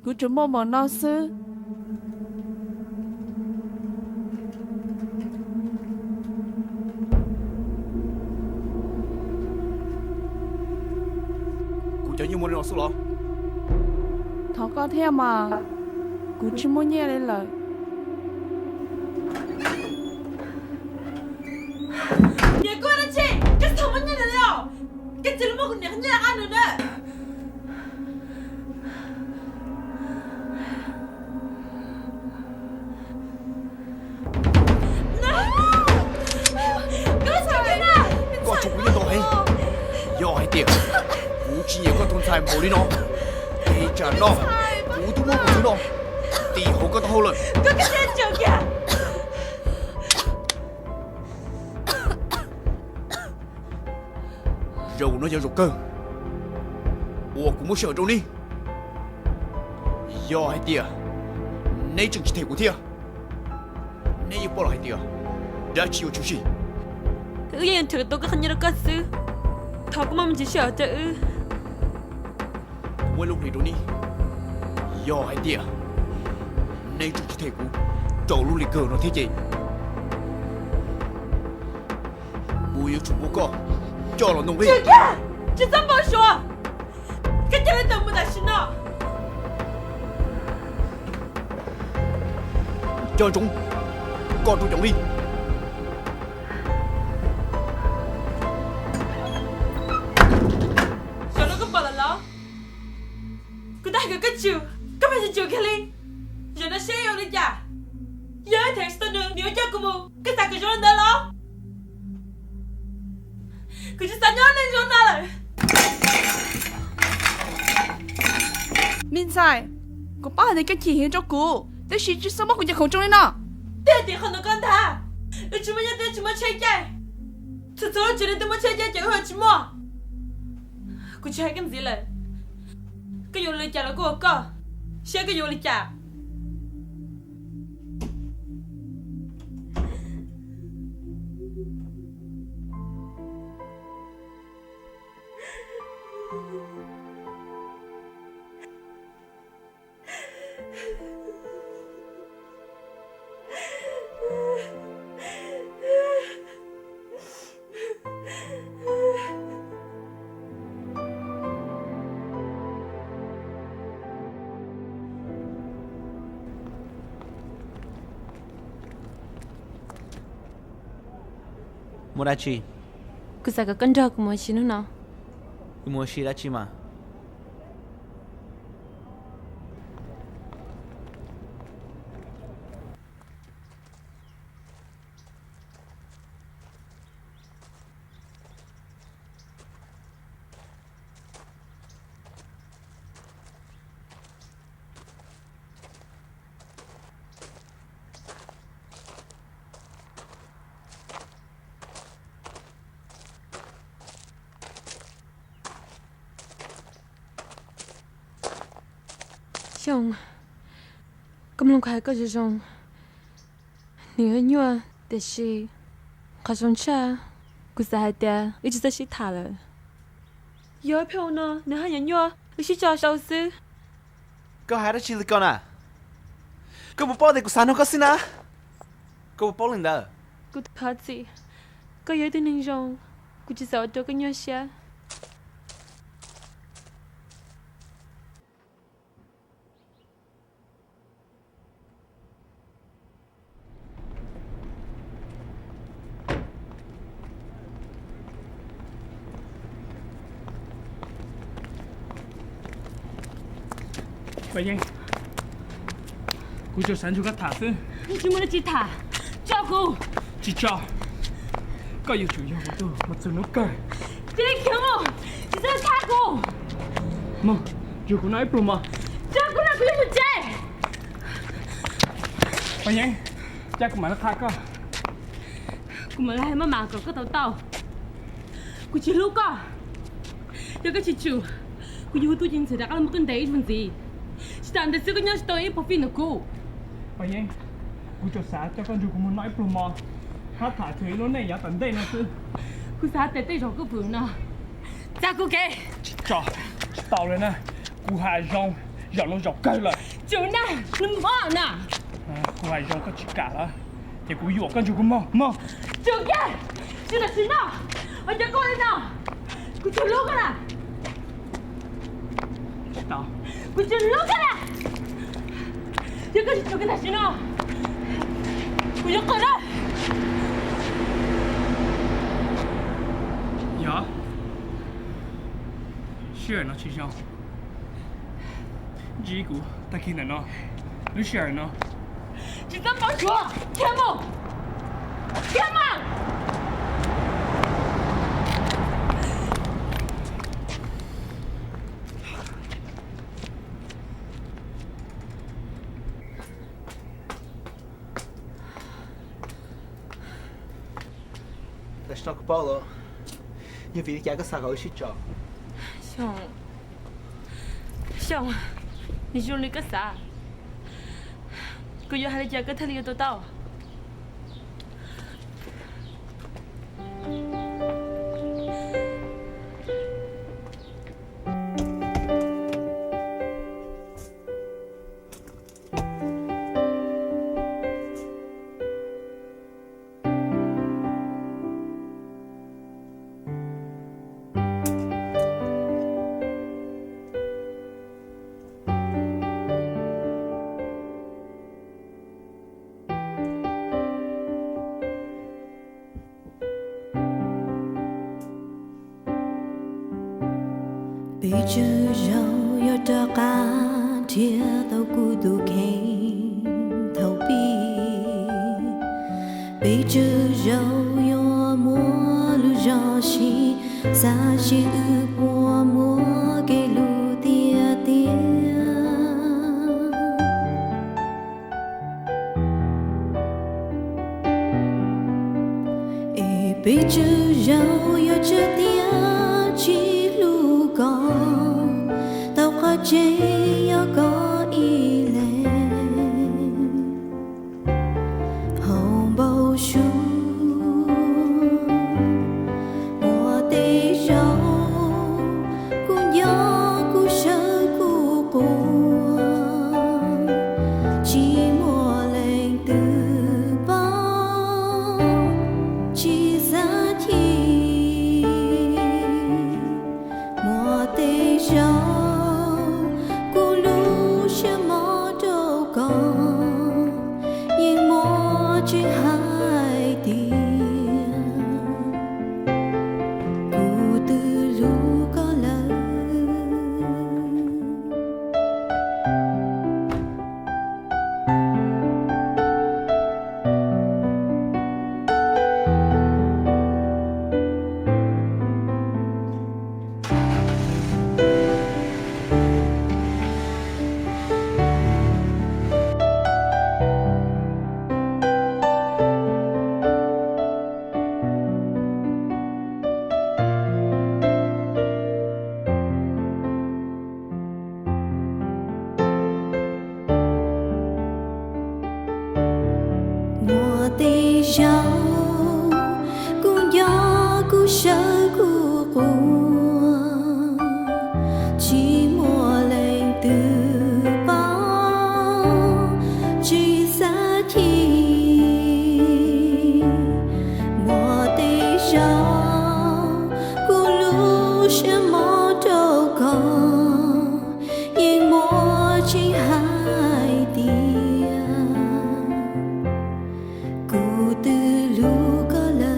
Kuv tsuas muaj npaum no xwb. Kuv cov nyiaj muaj li no xwb los? Thov koj thiab mas, kuv tsis muaj nyiaj li lawm. Niam, koj dab tsi? Koj txhob muaj nyiaj li os. Koj cia li muab kuv niam qhov nyiaj rov qab nws na. Koj tsuas kuv nyob tau heev. Yog hais tias kuv tsis nyiam koj tus ntxhais npaum li no, ces tsam no kuv twb muab kuv tus no tis hauv koj taub hau lawm. Zaum no yog zaum kawg uas kuv muab sij hawm rau neb. Yog hais tias neb tseem tsis them kuv thiab, neb yeej paub lawm hais tias dab tsi yuav tshwm sim. Wb yeej yuav nrhiav tau koj qhov nyiaj rau koj xwb. Thov koj muaj me ntsis sij hawm rau wb. Kuv muaj ib lub hlis rau neb, yog hais tias neb tseem tsis them kuv rau lub hlis kawg no thiab ces kuv yuav tsum muab koj coj los ntoo li. Tsis txhob npau suav, koj cia li tawm mus tam sim no. Nco ntsoov, koj rau cov li. Zaum no koj pom lawm los? Kuv twb hais kom koj tsum, koj pheej tsis tsum kiag li. Zaum no seb yuav ua li cas? Yog wb them tsis tau nws, nws yuav coj kuv mus, koj xav kom zoo li ntawd los? Kuv tsis xav nyob neej zoo no lawm. Me ntxhais, kuv paub hais tias koj chim heev rau kuv, tiam sis tsis txhob muab kuv cov khoom tsoo li no. Twb hais tias qhov ntawd koj ntag, wb tsis muaj nyiaj thiab tsis muaj tsheb caij. Txhua txhua lub tsev neeg twb muaj tsheb caij ces wb ho tsis muaj. Kuv tsis hais koj ntxiv lawm. Koj yuav ua li cas los kuj ua koj, seb koj yuav ua li cas. Muaj dab tsi? Kuv xav kom koj nrog kuv mus ua si hnub no. Wb mus ua si dab tsi mas? Xyooj, koj mloog kuv hais koj zoo zoo. Nws yog nyuaj, tiam sis qhov zoo tshaj, kuv xav hais tias wb tsis txawj sib tham lawm. Yog ib pheej ua no nws haj yam nyuaj, wb sib tso tau xwb. Koj hais dab tsi li ko na? Koj puas paub tias kuv xav nug koj xwb na? Koj puas paub li ntawd? Kuv thov txim, koj yog ib tug neeg zoo, kuv tsis xav ua rau koj nyuaj siab. Paj Yeeb, kuv tsuas xav nrog koj tham xwb. Tsis muaj dab tsi tham, tso kuv. Tsis tso. Koj yuav tsum yog kuv tug mas txog hnub kawg. Cia li khiav mus, tsis txhob thab kuv. Mog, yog kuv noj ib pluag mov. Tso kuv noj kuv yuav mus tsev. Paj Yeeb, cas kuv mam li qha koj. Kuv mam li hais maj mam kom koj tau taub. Kuv tsis hlub koj. Yog koj tsis tsum, kuv yuav hu tub ceev xwm rov qab los muab koj ntes ib zaug ntxiv. Tsis tas ntawd xwb koj nyob tsis tau ib puag fij ntawm kuv. Paj Yeeb, kuv tsuas xav coj koj nrog kuv mus noj ib pluag mov, hab tham txog ib lub neej yav tom ntej no xwb. Kuv xav tias tej zaum koj vwm no, tsa kuv kev. Tsis tso, tsis tau li na. Kuv hais zoo, Zaum no zaum kawg lawm. Tsum na, nws mob na. Kuv hais zoo koj tsis kam lawm, ces kuv yuam koj nrog kuv mus mog. Tsum kiag, tsis tam sim no, ua cas koj ua li no? Kuv tsis hlub koj na. Tsis tau. Kuv tsis hlub koj na. Yog koj tsis tsum kiag tam sim no, kuv yuav qw na. Yog, sij hawm no tsis zoo. Ntsib kuv tag kis ntawm no, lub sij hawm no. Tsis txhob npau suav, khiav mus, khiav mus. Tam sim no kuv paub lawm, yog vim li cas koj xav kom wb sib tso. Xyooj, Xyooj, nws zoo li koj xav. Kuv yuav hais li cas koj thiaj li yuav to taub? Peb tsawg zaus yuav rov qab nrhiav tau kuv tus kheej thaum pib. Peb tsawg zaus yuav muaj lub zog sib xav seb wb puas muaj kev hlub tiag tiag. Es peb tsawg zaus yuav tsa tias tsis hlub koj, tau qhov tseeb yog koj ib leeg. Hauv npau suav muaj tej zaum kuv nco kuv sawv kuv quaj, tsis muaj leej twg paub, tsis xav chim. Muaj tej zaum kuv lub siab mob rau koj, yeej muaj tseeb hais tias kuv twb hlub koj lawm. Muaj tej zaum kuv nco kuv sawv kuv quaj, tsis muaj leej twg paub, tsis xav chim. Muaj tej zaum kuv lub siab mob rau koj, yeej muaj tseeb hais tias kuv twb hlub koj lawm.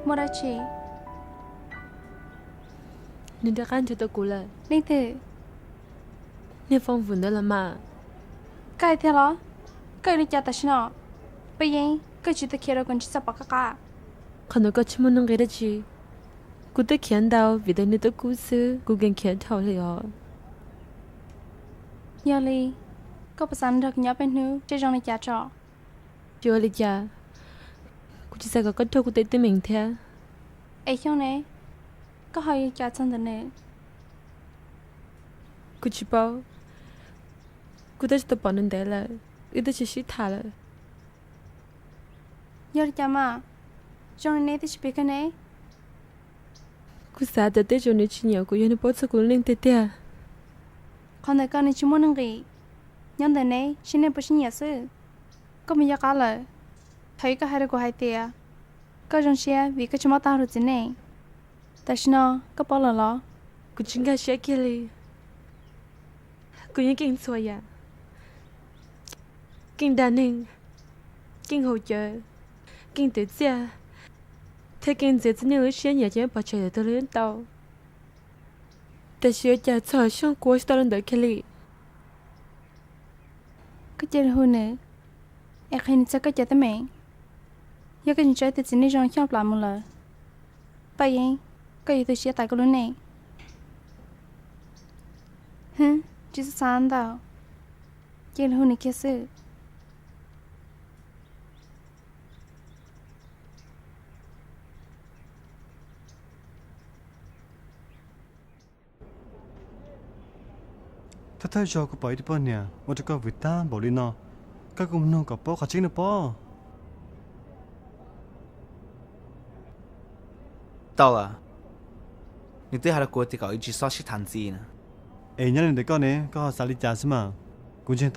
Muaj dab tsi? Nws rov qab nrhiav tau kuv lawm. Leej twg? Niag Foom Vwm ntawd los mas. Koj hais tiag los? Koj yuav li cas tam sim no? Paj Yeeb, koj tsis tau khiav rau kuv ntsib txoj pom koj qab. Qhov ntawd koj tsis muaj nuj nqis dab tsi. Kuv twb khiav ntau vim tias nws twb kub xwb, kuv nkees khiav dhau li os. Yog li, koj puas xav nrog kuv nyob peb hnub seb zoo li cas tso? Tsis ua li cas, kuv tsis xav kom koj raug kuv tej teeb meem thiab. Es Xyooj ne, koj ho ua li cas txog ntawm nws? Kuv tsis paub, kuv twb tsis tau pom nws ntev lawm, wb twb tsis sib tham lawm. Yog li cas mas, zoo li neb twb tsis pib kawg ne. Kuv xav tias tej zaum nws tsis nyiam kuv yog nws paub txog kuv lub neej tiag tiag. Qhov ntawd koj nws tsis muaj nuj nqis, nyob ntawm neb seb neb puas sib nyiam xwb. Koj mus yog qab lawm, thaum ub koj hais rau kuv hais tias koj zoo siab vim koj tsis mob tag hluas txiv neej. Tam sim no koj paub lawm los? Kuv tsis nkag siab kiag li. Kuv yeej keej txhua yam, keej dag neeg, keej haus cawv, keej twv txiaj, thiab keej ntxias txiv neej lub siab nyiam ces pov tseg lwm tus li tau. Tiam sis ua cas txog Xyooj kuv ua tsis tau li ntawd kiag li. Koj cia li hu nws, es qhia nws txog koj cov teeb meem. Yog koj tseem tso ib tug txiv neej zoo li Xyooj plam mus lawm, Paj Yeeb, koj yuav tu siab tas koj lub neej. Hwb, tsis txhob xav ntau, cia li hu nws kiag xwb. Thawj thawj zaug kuv pom ib tug poj niam ua rau koj vwm tag npaum li no, koj kuj mus nug kom paub qhov tseeb no pob. Tau lawm, nws twb hais rau kuv tias kom wb tsis txhob sib tham ntxiv na. Es nyob li ntawm koj ne, koj ho xav li cas xwb mas? Kuv ntseeg